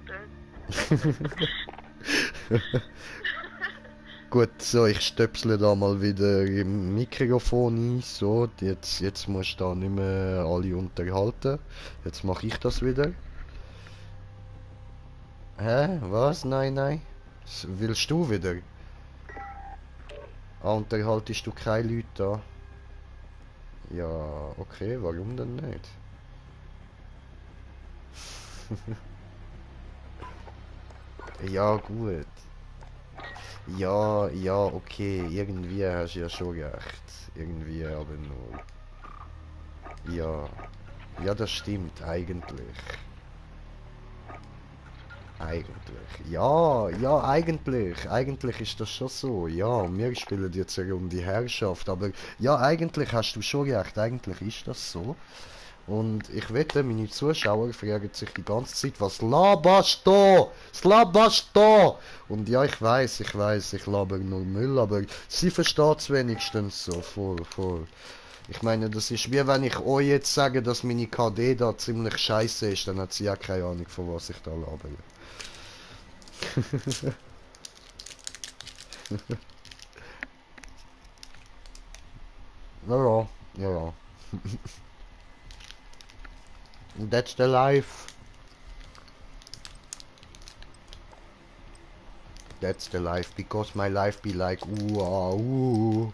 tönt. Gut, so, ich stöpsle da mal wieder im Mikrofon ein. So, jetzt musst du da nicht mehr alle unterhalten. Jetzt mache ich das wieder. Hä? Was? Nein. Willst du wieder? Ah, unterhaltest du keine Leute da? Ja, okay, warum denn nicht? Ja, gut. Ja, okay, irgendwie hast du ja schon recht. Irgendwie aber nur. Ja, das stimmt, eigentlich. Ja, eigentlich ist das schon so. Ja, wir spielen jetzt eine Runde Herrschaft, aber ja, eigentlich hast du schon recht, eigentlich ist das so. Und ich wette, meine Zuschauer fragen sich die ganze Zeit, was laberst du? Was laberst du? Und ja, ich weiß, ich laber nur Müll, aber sie versteht es wenigstens so, voll. Ich meine, das ist wie wenn ich euch jetzt sage, dass meine KD da ziemlich scheiße ist, dann hat sie ja keine Ahnung, von was ich da labere. Ja, ja, ja. That's the life. That's the life, because my life be like ooh, ah, ooh.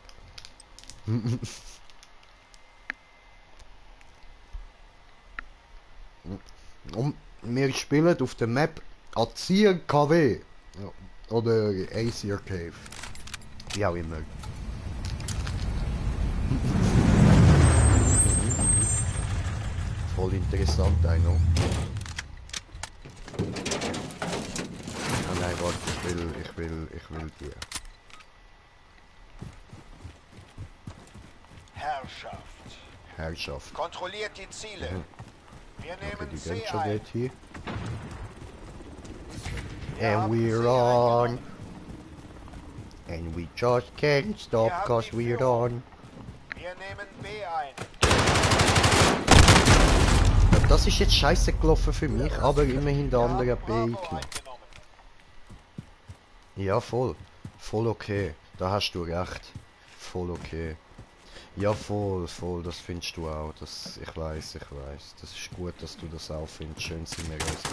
Und wir spielen auf der Map Azir KW. Ja. Oder Aesir Cave. Wie auch immer. Voll interessant, I know. Ah nein, warte, ich will die. Herrschaft. Kontrolliert die Ziele. Wir Okay, nehmen die C gehen schon ein. dort hier. Wir And haben we're C on. eingenommen. And we just can't stop, Wir haben cause die we're Führung. on. Wir nehmen B ein. Das ist jetzt scheiße gelaufen für mich, aber immerhin der Wir andere haben B Bravo genommen. eingenommen. Ja, voll. Voll okay. Da hast du recht. Voll okay. Ja, voll, das findest du auch. Das, ich weiß. Das ist gut, dass du das auch findest. Schön sind wir raus.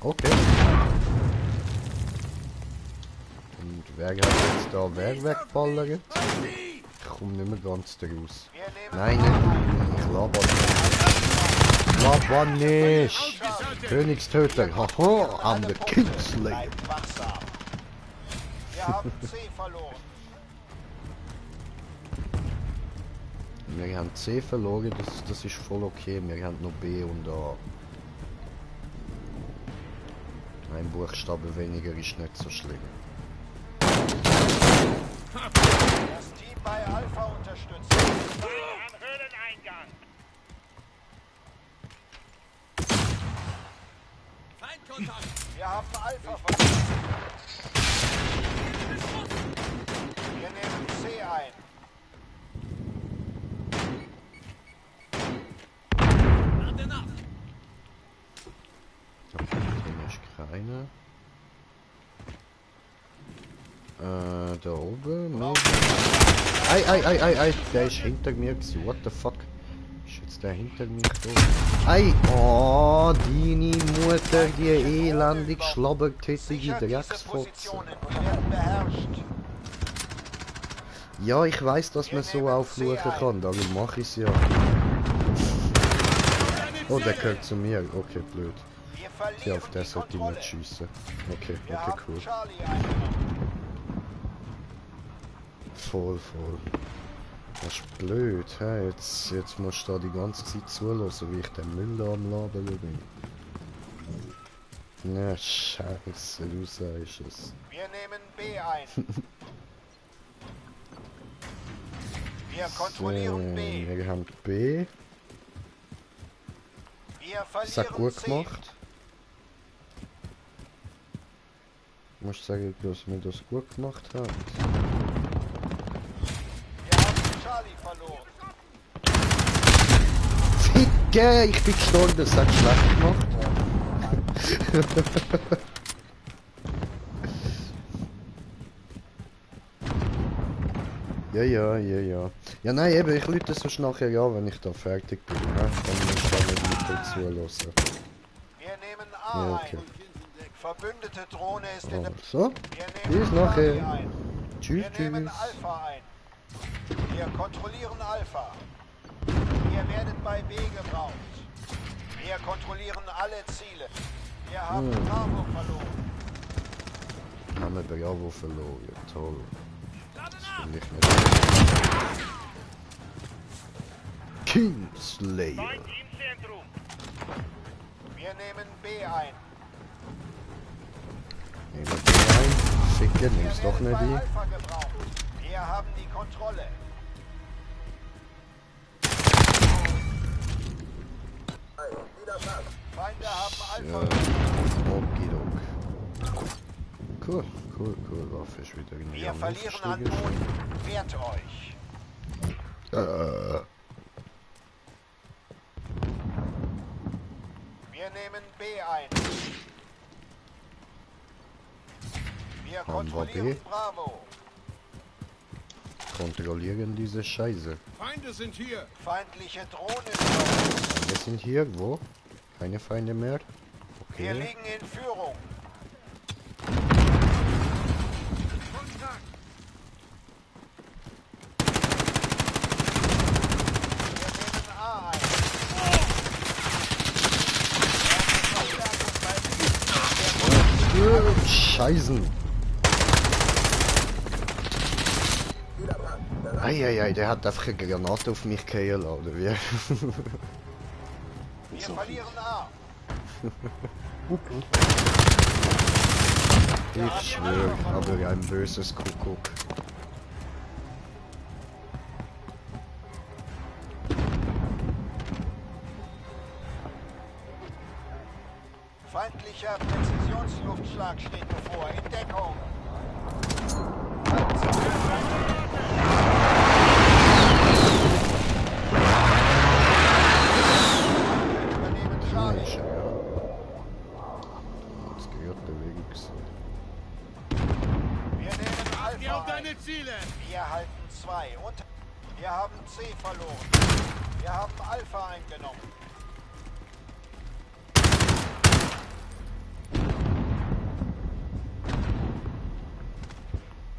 Okay. Und wer hat jetzt da wer wegballert? Ich komme nicht mehr ganz raus. Wir nehmen Nein, nicht. Ich laber nicht. Laber nicht. Königstöter. Haha, I'm the Kingslayer. Bleibt wachsam. Wir haben C verloren. Wir haben C verloren, das ist voll okay. Wir haben noch B und A. Ein Buchstabe weniger ist nicht so schlimm. Das Team bei Alpha unterstützt. Am Höhleneingang. Wir haben Alpha verloren. Wir nehmen C ein. Okay, hier ist keine. Da oben. No. Ei, der ist hinter mir gewesen. What the fuck? Ist jetzt der hinter mir da? Ei, oh, deine Mutter, die elendig schlabbertätige Sichert diese Drecksfotze. Positionen, die werden beherrscht. Ja, ich weiß, dass man so nehmen aufluchen C ein. kann, darum mache ich es ja. Oh, der gehört zu mir. Okay, blöd. Wir Ja, verlieren auf der die sollte ich Kontrolle. nicht schiessen. Okay, Wir okay, haben cool. Charlie eingenommen. Voll. Das ist blöd, hä? Jetzt musst du da die ganze Zeit zuhören, wie ich den Müll da am Labern bin. Na, scheiße, du sagst es. Wir nehmen B ein. Wir kontrollieren B. Wir haben B. Wir Das hat verlieren gut C. gemacht. Ich muss sagen, dass wir das gut gemacht haben. Wir haben Charlie verloren. Ficke, ich bin gestorben, das hat schlecht gemacht. Ja. Ja, nein, eben, ich lüte sonst nachher ja, wenn ich da fertig bin. Ne? Dann musst du da nicht weiter zuhören. Wir nehmen A Ja, okay. ein. Verbündete Drohne ist in der... So, Wir bis nehmen nachher. Charlie ein. Tschüss, Wir nehmen tschüss. Alpha ein. Wir kontrollieren Alpha. Ihr werdet bei B gebraucht. Wir kontrollieren alle Ziele. Wir haben Bravo verloren. Haben wir Bravo verloren, toll. Das will ich nicht. Kingslayer. Feind im Zentrum. Wir nehmen B ein. Nehmen wir rein. Ficke, Ihr nimm's doch werdet nicht bei ein. Alpha gebraucht. Wir haben die Kontrolle. Feinde haben Ja, Alpha. okidok. Cool. Waffe ist wieder in die Wir andere verlieren an Stiege. Boden. Wehrt euch. Wir nehmen B ein. Wir Haben wir B? kontrollieren Bravo. Kontrollieren diese Scheiße. Feinde sind hier. Feindliche Drohne über. Wir sind hier, wo? Keine Feinde mehr? Wir Okay. liegen in Führung. Kontakt. Wir nehmen A ein. Scheißen. Eieiei, der hat einfach eine Granate auf mich gefallen, oder wie? Wir Wieso? verlieren A. Ich schwöre, aber ein böses Kuckuck. Feindlicher Präzisionsluftschlag steht bevor. In Deckung. Übernehmen Charlie. Mensch, ja. Jetzt gehört der Weg. Wir nehmen Geh Alpha auf ein. deine Ziele. Wir halten 2 und wir haben C verloren. Wir haben Alpha eingenommen.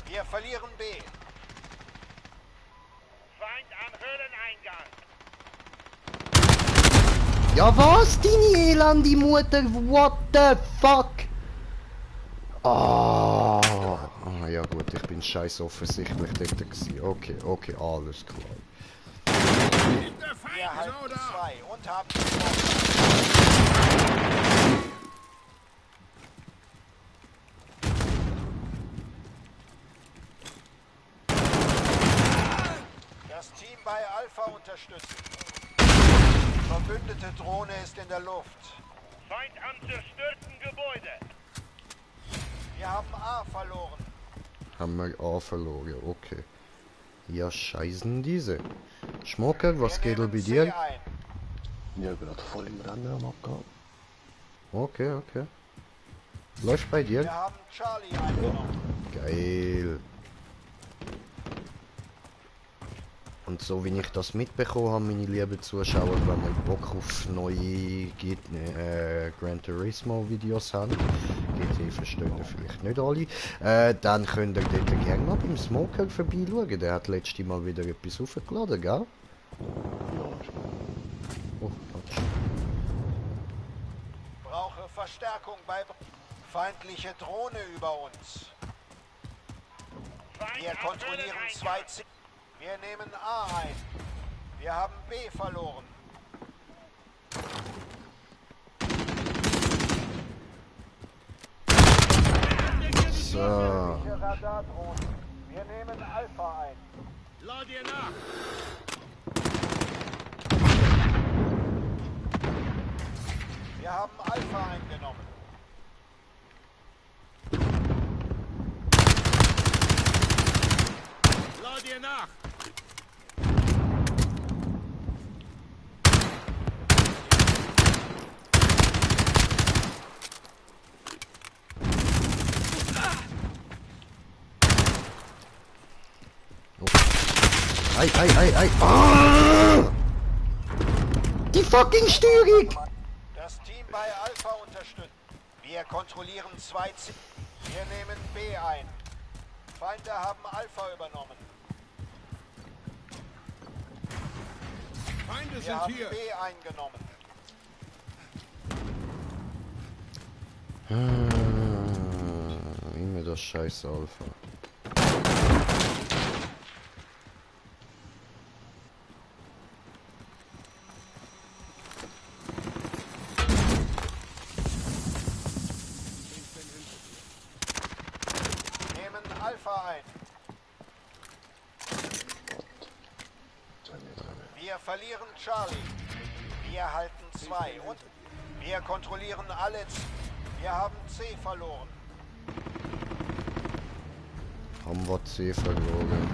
Wir verlieren B. Feind am Höhleneingang. Ja was, deine elende Mutter? What the fuck? Ah, ja gut, ich bin scheiß offensichtlich dort gewesen. Okay, okay, alles klar. Der Feind Wir ist halten auch da. 2 und haben gewonnen. Das Team bei Alpha unterstützen. Verbündete Drohne ist in der Luft. Feind am zerstörten Gebäude. Wir haben A verloren. Haben wir A verloren, okay. Ja, scheißen diese. Schmocker, was Wir geht nehmen bei C dir? ein. Ja, gerade voll im Rennen am Abgehen. Okay, okay. Läuft bei dir? Wir haben Charlie eingenommen. Geil. Und so wie ich das mitbekommen habe, meine lieben Zuschauer, wenn ihr Bock auf neue Gran Turismo Videos habt, GT verstehen ihr vielleicht nicht alle, dann könnt ihr dort gerne mal beim Smoker vorbeischauen. Der hat letztes Mal wieder etwas hochgeladen, gell? Ja, ist gut. Oh, Quatsch. Brauche Verstärkung bei feindliche Drohne über uns. Feind Wir am kontrollieren Höhleneingang. 2 C. Wir nehmen A ein. Wir haben B verloren. So. Radardrohnen. Wir nehmen Alpha ein. Lad ihr nach. Wir haben Alpha eingenommen. Lad ihr nach. Ei, ei, ei, ei. Ah! Die fucking Steuerung! Das Team bei Alpha unterstützt. Wir kontrollieren 2 C. Wir nehmen B ein. Feinde haben Alpha übernommen. Feinde Wir sind haben hier. B eingenommen. Immer das scheiß Alpha. Nehmen Alpha ein. 2 Meter. Wir verlieren Charlie. Wir halten 2 und wir kontrollieren alle. Wir haben C verloren. Haben wir C verloren.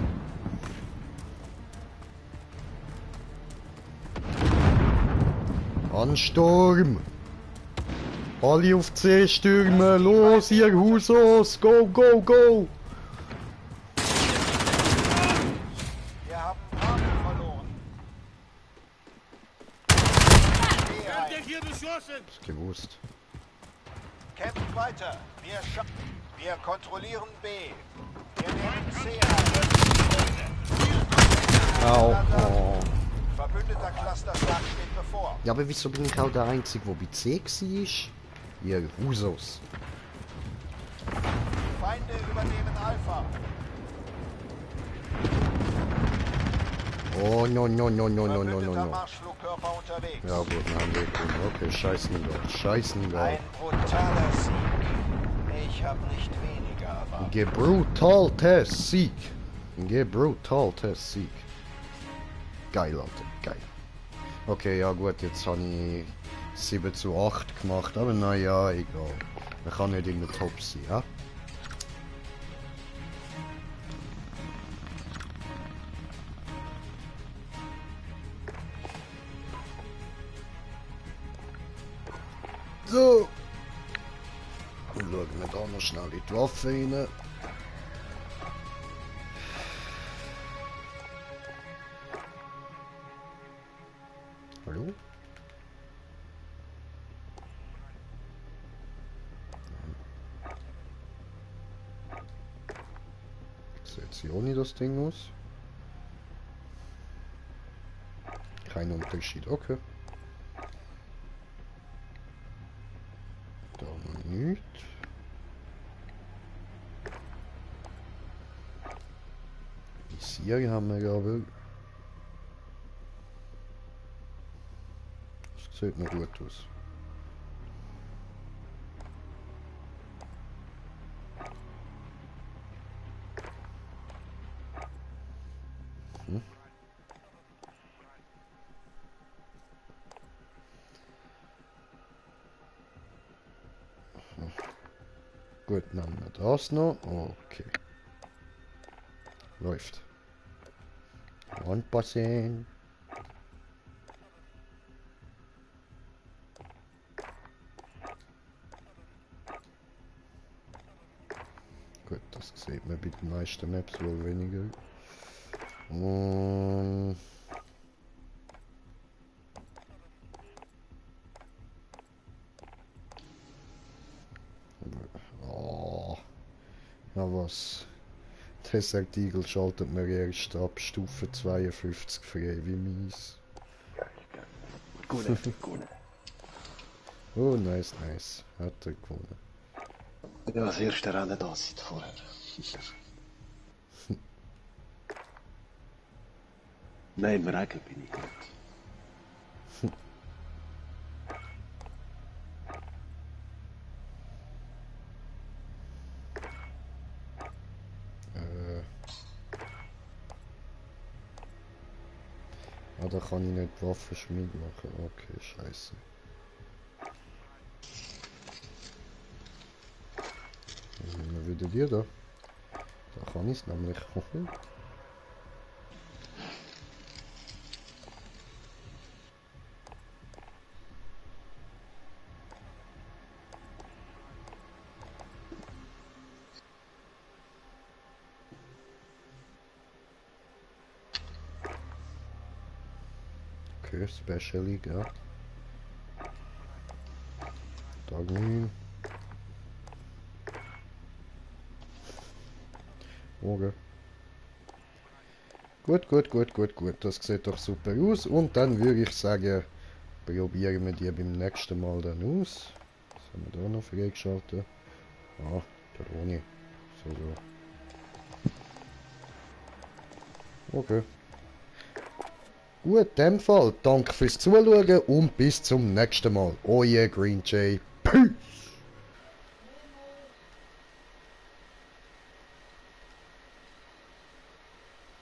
Ansturm! Alle auf C stürmen! Los, ihr Husos! Go, go, go! Wir haben Bravo verloren. Hier beschossen! Ist gewusst. Kämpft weiter. Wir kontrollieren B. Wir nehmen C ein. Au. Oh. Verbündeter Clusterschlag steht bevor. Ja, aber wieso bin ich auch der Einzige, der bei C war? Ihr Husos. Feinde übernehmen Alpha. Oh, no, no, no, no, no, no, no, Verbündeter no. Marschflugkörper unterwegs. Ja gut, dann haben wir gewonnen. Okay, scheißegal. Scheißegal. Ein brutaler Sieg. Ich habe nicht weniger erwartet. Gebrutalter Sieg. Gebrutalter Sieg. Geil, Alter, geil. Okay, ja gut, jetzt habe ich 7:8 gemacht, aber naja, egal. Man kann nicht in der Top sein, ja? So. Dann schauen wir da noch schnell in die Waffe rein. Hallo? Sieht sie auch nicht das Ding aus? Kein Unterschied, okay. Da noch nicht. Visier haben wir aber. Das sieht noch gut aus. Gut, nehmen wir das noch. Okay. Läuft. Anpassen. Gut, das sieht man bei den meisten Maps wohl weniger. Und oh. Na was? Desert Eagle schaltet mir erst ab Stufe 52 frei, wie mies. Gut, gut. Oh, nice, nice. Hat er gewonnen. Ja, das erste Rennen da seit vorher. Nein, im Regen bin ich nicht. Ah, da kann ich nicht Waffenschmied machen. Okay, scheiße. Was würdet ihr da? Da kann ich es nämlich. Okay, Special League, ja. Tag 9. Morgen. Gut, gut, gut, gut, gut. Das sieht doch super aus. Und dann würde ich sagen, probieren wir die beim nächsten Mal dann aus. Was haben wir da noch freigeschaltet? Ah, der Roni. So. Okay. Gut, in dem Fall, danke fürs Zuschauen und bis zum nächsten Mal. Euer Green Jay. Peace!